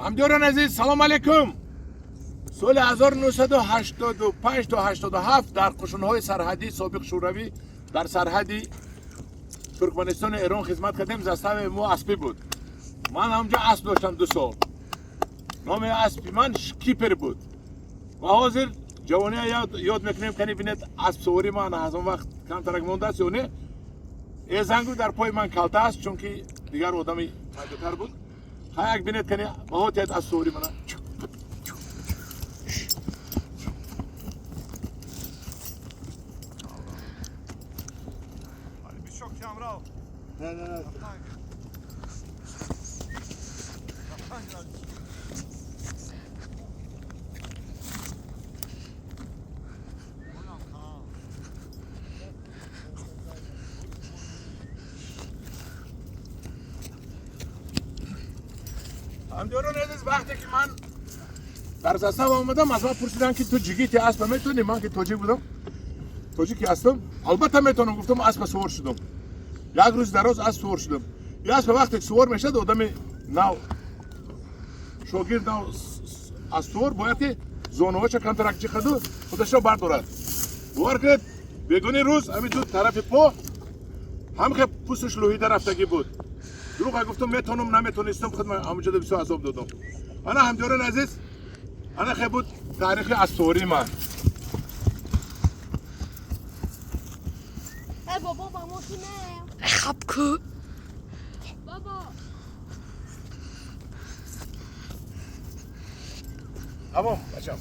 Ҳамдиёрон азиз, салом алейкум. Соли 1985 то 87 дар қушунҳои сарҳадии собиқ Шӯравӣ дар сарҳади Туркманистону Эрон хизмат кардем. Заставаи мо аспӣ буд. Ман ҳамҷо асп доштам 2 сол. Номи аспи ман Шкипер буд. Ва ҳозир ҷавония ёд мекунем. Кани бинед, аспсуворӣ ман аз он вақт камтарак мондааст ё не? Эзангу дар пои ман калта аст, чунки дигар одами майдатар буд. Хаяк бинед, кани баҳотият аспсуворӣ мана. Бисёр камрав. Не, не, не. Рафтан. Ҳамдиёрон азиз, вақте ки ман дар застава омадам, аз ман пурсиданд, ки ту ҷигити аспа метавонӣ? Ман ки тоҷик будам, тоҷики ҳастам, албатта метавонам, гуфтам. Аспа сувор шудам. Як рӯз дароз асп сувор шудам. И аспа вақте ки сувор мешавад одами нав, шогирд нав аспсувор бояд ки зонуҳоша камтарак ҷиқаду худашро бардорад. Бовар кунед, бегони рӯз ҳамин ду тарафи по ҳамхе пӯсташ лӯҳида рафтагӣ буд. Дурӯға гуфтам, метавонам, наметонистам. Худ ҳамаҷода бисёр азоб додам. Ана, ҳамдиёрон азиз, ана хе буд таърихи аспсувории ман. Эй, бобо, ба мошина. Хапку. Бобо. Тамом, бачам.